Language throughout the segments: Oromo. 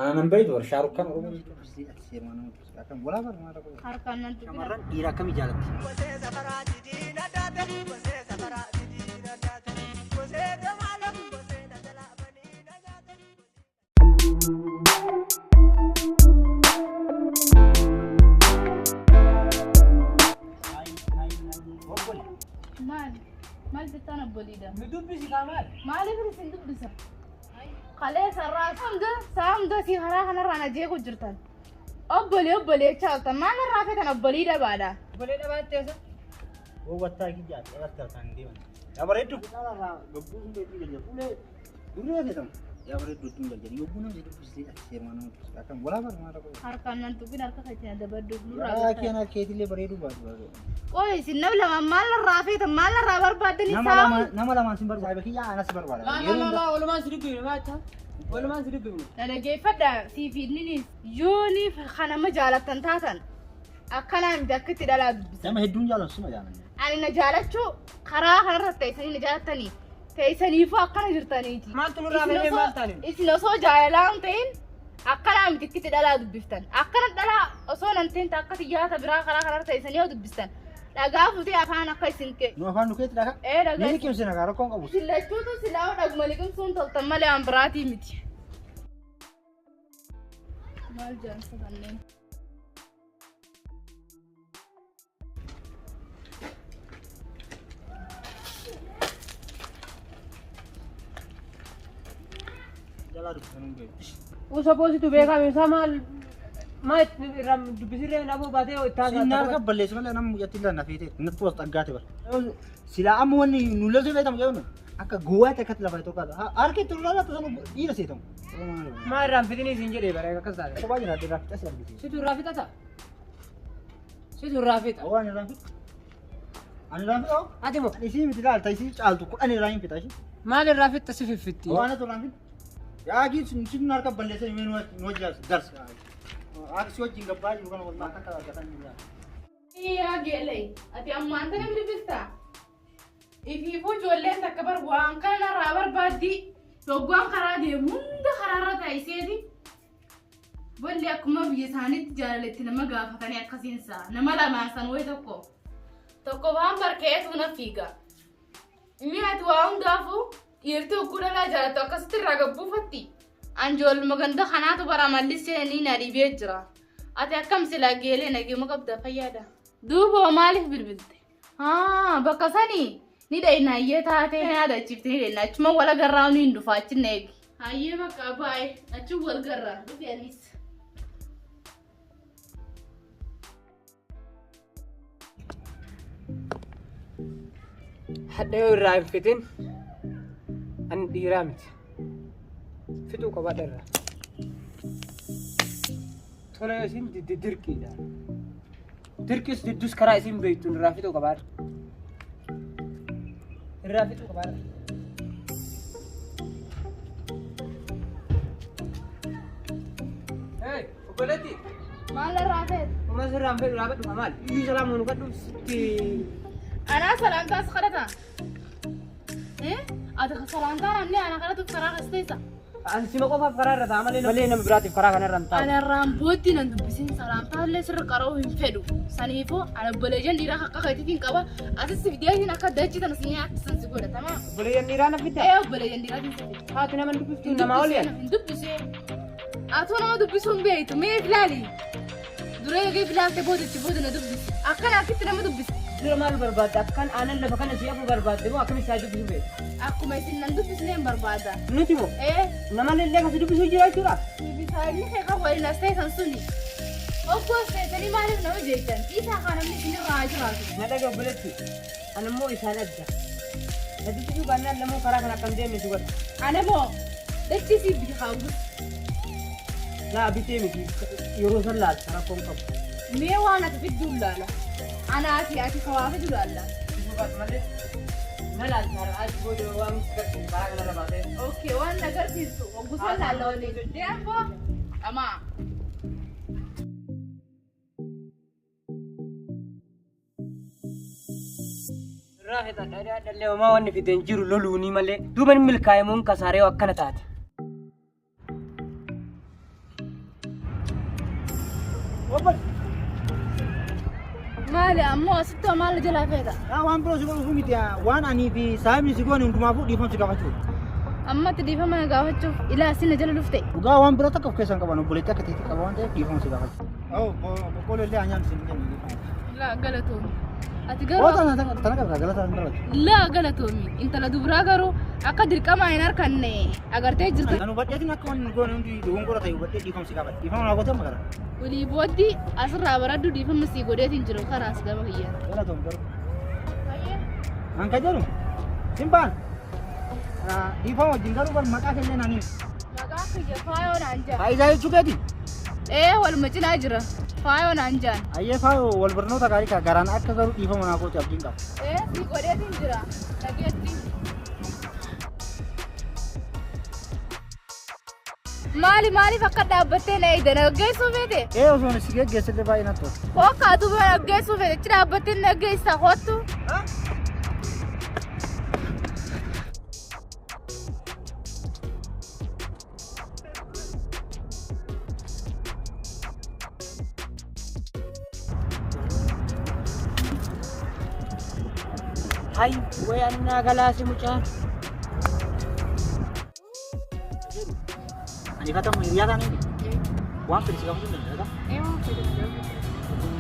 Ana nan beeytu bar Shaarukkaan Oromoo jechuudha. Harkaan nan tuqina. Shamarran dhiira akkamii jaalatti? Maali? Maal jettaan obboliidha? Nu dubbisi kaa maal? Maaliif isin dubbisa? Kalee sarraa hunda saa hunda si karaa kanarraa na jeequ jirtan. Obbolee obbolee jechaa jirtan maal irraa feetan obbolii dhabaadha. Obbolee dhabaatte asa. Gowwattaa kiyyaati irratti harkaan deeman. Yaa bareeddu. Gabbuu sun beekuu jalja fuulee duree feetamu. Yaa bareeddu ittiin jalja yogguu namni dubbisee ati seeruma nama dubbisa. Akkam walaa bara maal rakkoo. Harkaan nan tuqin harka keetiin adabadhu nurraa Yaa gartaa. kiyana keetillee bareeduu baatu. Qoy isin nama lama maal irraa feetan maal irraa barbaaddanii Nama saa lama nama lamaan sin barbaada kiyyaa anas barbaada. Laa laa laa laa walumaan si dubbifne maal Walumaan si dubbifne. Dhaggeeffadha siif inninis yooniif kan nama jaalattan taatan akkanaa miti akka itti dhalaa dubbisa. Nama hedduun jaalatu suma jaalanne. Ani na jaalachuu karaa kanarra teessanii na jaalattanii teessaniifuu akkana jirtaniiti. Maaltu nurraa Isin fedhee osoo- maal taane? Isin osoo jaalalaa hin ta'in akkanaa miti akka itti dhalaa dubbiftan. Akkana dhalaa osoo nan ta'in akka xiyyaata biraa karaa kanarra teessanii yoo dubbistan dhagaa fuutee afaan akka isin kee. Nu afaan nu keetti dhagaa. Ee dhagaa. Ni liqimsina kaa rakkoon qabu. Isin lachuutu silaa dhaguma liqimsuun toltan malee waan biraatii miti. Maal jaansa kanneen? Jalaa dubbisan hin beeku. Usa boositu beekame isaa maal maal irraa dubbisirree dhabuu baatee itti Sinna haasa'aa. harka balleessu malee nama mucatti illee na feete natti was xaggaate bara. Silaa amma wanni nu loltu beekamu jedhamu akka gowwaatti akkatti lafa tokko harki itti lolatu sana dhiira seetamu. Maal irraan fixinii siin jedhee bara akkas taate. Kophaa jira irraa fixas argisiisa. Situ irraa fixata. Situ irraa fixa. Waan irraa fixa. Ani irraa fixa. Ati moo Isii miti laalta isii caaltu kudhan irraa hin fixa ishii. maal irraa fixa si fiffitti? Waan ati irraa fixa. Yaagii sinna harka balleessa himee nu wajjin darsa. Akka si wajjin gabbaa jiru kana walmaa akka argatan hin jiraatu. Yaa geelay ati ammaan tana bilbiltaa? Ifiifuu ijoolleen takka bar waan kana narraa barbaaddi. Doggaan karaa deemu hunda karaarra taa'iseeti. Bolli akkuma biyya isaaniitti jaalaletti nama gaafatanii akkasiin sa'a. Nama lamaan san wayi tokko. Tokko waan barkeetu na fiiga. Inni ati waa hundaafuu dhiirti hogguu dhalaa jaalattu akkasitti irraa gabbuufatti. Anjoolluma ganda kanaatu bara mallisee ni na dhibee jira. Ati akkam silaa geelee nageema qabda fayyaadha. Duuba maaliif bilbilte? Haa bakka sanii ni dhayna hayyee taatee na yaadachiifte ni dhayna achuma wal agarraa ni hin dhufa achi na eegi. Hayyee bakka baay'ee achi wal garraa dhufe anis. Hadha yoo irraa hin fixin ani dhiiraa miti. Fixuu qaba irraa. Tola yoo isin didde dirqiidha. Dirqis diddus karaa isin beektuun irraa fixuu qabaadha. Irraa fixuu qabaadha. Hey, obboleetti. Maal irraa feete? Uma sirraa hin fedhu dhaabadhu maal? Iyyuu salaamu nu kadhu sitti. Anaa salaamtaa si kadhata? Eh? Ati salaamtaa namni ana kadhatuuf karaa kas teessa? Ani sima qofaaf karaa irra ta'a malee malee nama biraatiif karaa kanarra hin taa'u. Ana irraan booddee nan dubbisin salaamtaa illee sirra qara'uu hin fedhu. Saniifuu ana obboleeyyan dhiiraa akka keetiitiin qaba. Atis fideetiin akka dachii tana si nyaatti san si godha tamaa. Obboleeyyan dhiiraa na fidda. Ee obboleeyyan dhiiraatiin si fida. Haati nama hin dubbiftu namaa oli ani. Hin dubbisee. Atoo nama dubbisuu hin beektu mee ilaali. Dura eegee filaaftee boodachi booda na dubbisi. Akkana akkitti nama dubbisi. Dura maal barbaadda? Akkan aanan lafa kana si hafu barbaadde moo akkamitti isaa dubbisuu feete? Akkuma isin nan dubbisnee hin barbaada. Nuti moo? Ee Nama illee kasi dubbisuu jira jechuudha? Bisaayilli kee kan waliin as ta'e suni. Obbo as teessanii maaliif nama jeettan? Dhiisaa kaa namni isinirraa haa jiraatu. Na dhaga obboleetti. Ani immoo isaan adda. Na dubbisuu baannaan lamuu karaa kana akkam deemne si godha. Ana moo dachii siif biti haa guutu. Laa bitee miti yeroo san laalta rakkoon qabu. Mee waan ati fiddu laala. Anaa fi ati kawaa fidu laalla. Dubbisuu baatu malee na laalta achi booda waan si garsiisu karaa kanarra baatee. Okay, waan na agarsiistu oggusan laalla waliin. Deemboo. Amaa. Irraa fixadha dhallee homaa wanni fideen jiru loluunii malee duuba inni milkaa'emuun kasaaree akkana taate. Obbo. Maali ammoo asitti maal jalaa feeta? Yaa waan biroo si godhuuf miti waan anii fi saayibni si goone hundumaafuu dhiifama si gaafachuuf. Ammatti dhiifama na gaafachuuf ilaa isin na jala dhufte. Dhugaa waan biroo takka of keessaa hin qaban obboleettii akka teetti qaba waan ta'eef dhiifama si gaafachuuf. Boqqolloo illee anyaan isin jennu dhiifama. Laa galatoomi. Ati Oo garuu tana qabda galata hin barbaadu. laa galatoomi. Intala dubaraa garuu akka dirqamaa hin harkanne agartee jirtu. Kan hubadheetiin akka waan goone hundi dogongora ta'e hubadhee dhiifama si gaafadha. Dhiifama naa goote amma gara. Walii booddee asirraa baraddu dhiifama sii godheetiin jiru karaas gama kiyyaa. Galatoom garuu. An ka jedhu simbaan dhiifama wajjin garuu bar maqaa kennee naan himi. Maqaa kiyya faayoo naan jaan. Faayidaa jechuu keeti. Ee waluma cinaa jira. Faayoo naan jaan. Ayyee faayoo wal barnoota gaarii kaa garaan akka garuu dhiifama naa goote abdiin qaba. Ee sii godheetiin jira. Dhageetti. Maali maaliif akka dhaabbattee na eegda na gaggeessuu feete? Ee osoo si geggeessillee baay'ee natti tola. Hookaa duuba na gaggeessuu feete achi dhaabbattee na gaggeessaa hoottu. Hay way annaa galaasi mucaan. Ani katamu hiriyaa taanee waan fedhe si gaafachuu hin danda'a.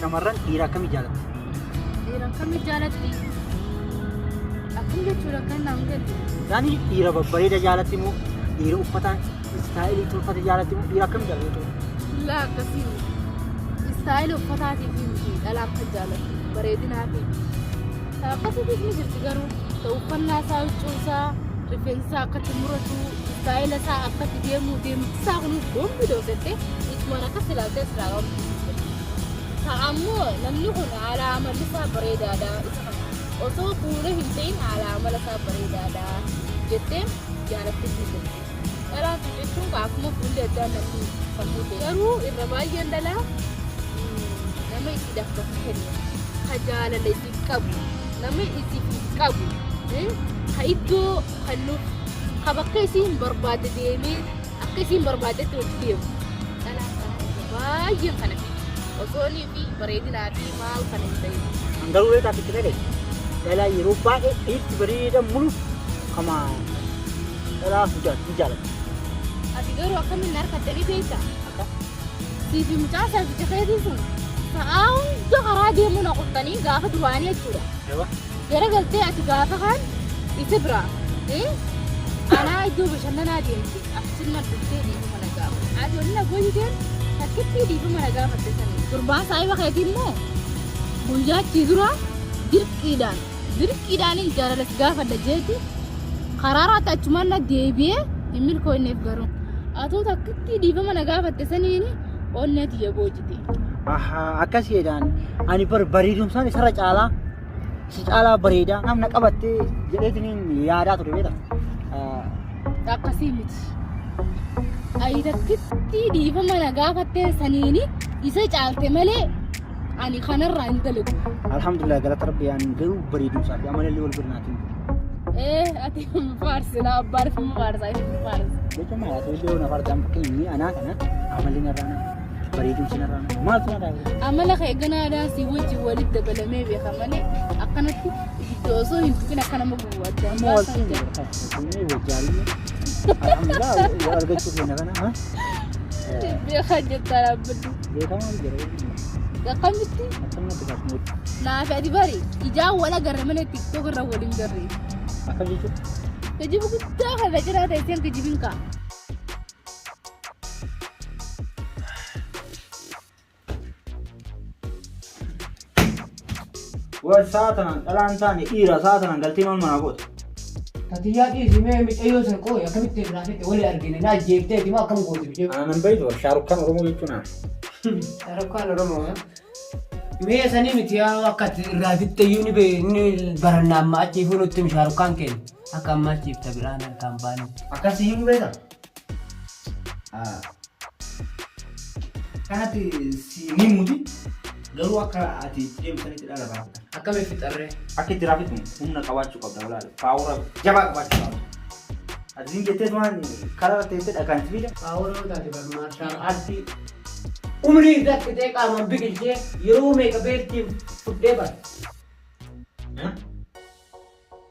Shamarran dhiira akkamii jaalatti? Dhiira akkamii jaalatti? Akkam jechuudha kan naan galu. Yaani dhiira babbareeda jaalatti moo dhiira uffata istaayilii tolfate jaalatti moo dhiira akkamii jaalatti? Laa akkasii miti. Istaayila uffataatii fi miti dhalaa akka jaallattu bareedinaa fi miti. Akkasiitiif ni jirti garuu ta'u uffannaa isaa huccuu isaa rifeensa isaa akkatti muratu istaayila isaa akkatti deemu deemti isaa kun gombi doosettee isumaan akkas ilaaltee silaa qabdu. Ta'a ammoo namni kun haala amalli isaa bareedaadha isa kana osoo fuula hin ta'in haala amala isaa bareedaadha jettee jaalattee ni jirti. Dhalaan sun jechuun akkuma fuulli addaa namni sammuu ta'e. Garuu irra baay'een dhalaa nama isiidhaaf bakka kennu ka jaalala isiif qabu nama isiif hin qabu ka iddoo kennuuf ka bakka isiin barbaadde deemee akka isiin barbaaddetti hojii deemu. Dhalaan kana irra baay'een kana fi osoo inni fi bareedinaa fi maal kana hin ta'in. An garuu beekaa itti dhagaye. Dhalaa yeroo baay'ee dhiirti bareeda mulu kama dhalaa hin jaalatu. Ati garuu akkamiin harkattanii beektaa? Akka Siifi mucaa saaficha keetii sun sa'aa hunda karaa deemuu na qottanii gaafa duraanii jechuudha. Ewa. Gara galtee ati gaafa kaan isa biraa anaa iddoo bashannanaa deemte achiin dhuftee dhiifama na gaafa. Ati wanni na goyiteen takkittii dhiifama na gaafatte sanii. Gurbaan saayiba keetii immoo guyyaa achii dura dirqiidhaan dirqiidhaan jaalala si gaafadha jeeti karaaraatti achumaan na deebi'ee hin milkoofneef garuu. Atuu takkittii dhiifama na gaafatte saniin onnee tiyya boojite. Ahaa akkasii jedhaan ani bar bareedumsaan isarra caalaa si caalaa bareedaa namna qabattee jedheetiin yaadaa ture beektaa. Akkasii miti. Ayi takkittii dhiifama na gaafattee saniin isa caalte malee ani kanarraa hin dalagu. Alhamdulillah galata rabbi ani garuu bareedumsaa fi amalallee wal bira naatiin. Ee ati faarsi na abbaan fi faarsa inni faarsa. Jechuun maal ati illee na faarsa amma fakkeenya anaa kana amalli narraa na bareedumsi narraa na maaltu na dhaabee. Amala kee ganaadhaa si wajjin walitti dabalamee beeka malee akkanatti ibidda osoo hin tuqin akka nama gubu adda Amma wal seenne wal wajjaalinne alhamdulillah wal argachuu keenya kana. Beekaa jettaa dhaabbadhu. Beekamaa jira. Akkamitti Akkamatti kaasnee naaf ati bari ijaan wal agarre malee TikTok irra waliin garre. Akkam jechuudha. Kijiba guddaa kana jiraa ta'e seen kijibin ka'a. Wal sa'a dhalaan taane dhiira sa'a tanaan galtee maal manaa goota? Tatiyyaa dhiisi mee micayyoo san qooyi akkamitti irraa fixe wali argine na ajjeefteeti moo akkam gooti micayyoo? Ana nan beektu Shaarukkaan Oromoo jechuun ana. Shaarukkaan Oromoo. Mee sanii miti yaa akka ati irraa fixe iyyuu ni bee ni baranna amma achiifuu nutti himi Shaarukkaan keenya akka amma achiif ta biraan harkaan baanu. Akkasii hin beektaa? Kanatti si ni muti garuu akka ati deemsanitti dhala raafata. Akkamitti fixarree? Akka itti raafitu humna qabaachuu qabda walaala. Paawura jabaa qabaachuu qabda. Ati siin jettee waan karaa teessee dhagaan sibiila. Paawuroo taate bar maarshaal aartii. Umrii irraa fixee qaamaan biqilchee yeroo meeqa beeltiin fudhee bara.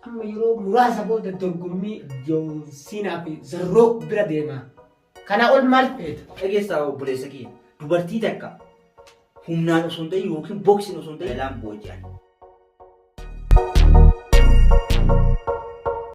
Amma yeroo muraasa booda dorgommii Joonsiinaa fi Zarrook bira deema. Kanaa ol maal feeta? Dhageessaa obboleessa kiyya. Dubartii takka humnaan osoo hin ta'in yookiin boksiin osoo hin ta'in jalaan booji'an.